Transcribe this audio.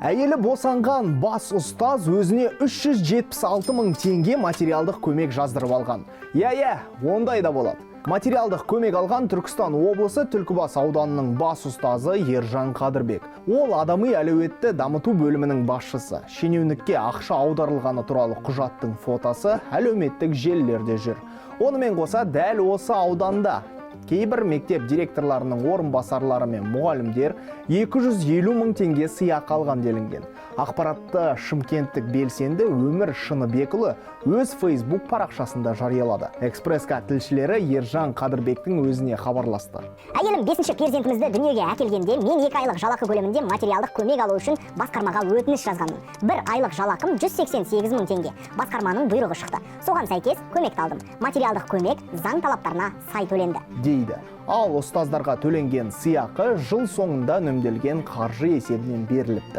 Әйелі босанған бас ұстаз өзіне 376 мың теңге материалдық көмек жаздырып алған. Иә, иә, ондай да болады. Материалдық көмек алған Түркістан облысы Түлкібас ауданының бас ұстазы Ержан Қадырбек. Ол адами әлеуетті дамыту бөлімінің басшысы. Шенеунікке ақша аударылғаны туралы құжаттың фотосы әлеуметтік желілерде жүр. Онымен қоса, дәл осы ауданда кейбір мектеп директорларының орынбасарлары мен мұғалімдер 250 мың теңге сыйақы алған делінген. Ақпаратты шымкенттік белсенді Өмір Шыныбекұлы өз Facebook парақшасында жариялады. Экспресс-К тілшілері Ержан Қадырбектің өзіне хабарласты. Әйелім бесінші перзентімізді дүниеге әкелгенде, мен 2 айлық жалақы көлемінде материалдық көмек алу үшін басқармаға өтініш жазғанмын. Бір айлық жалақым 188 мың теңге. Басқарманың бұйрығы шықты. Соған сәйкес көмекті алдым. Материалдық көмек заң талаптарына сай төленді. Дейді. Ал ұстаздарға төленген сыйақы жыл соңында үнемделген қаржы есебінен беріліпті.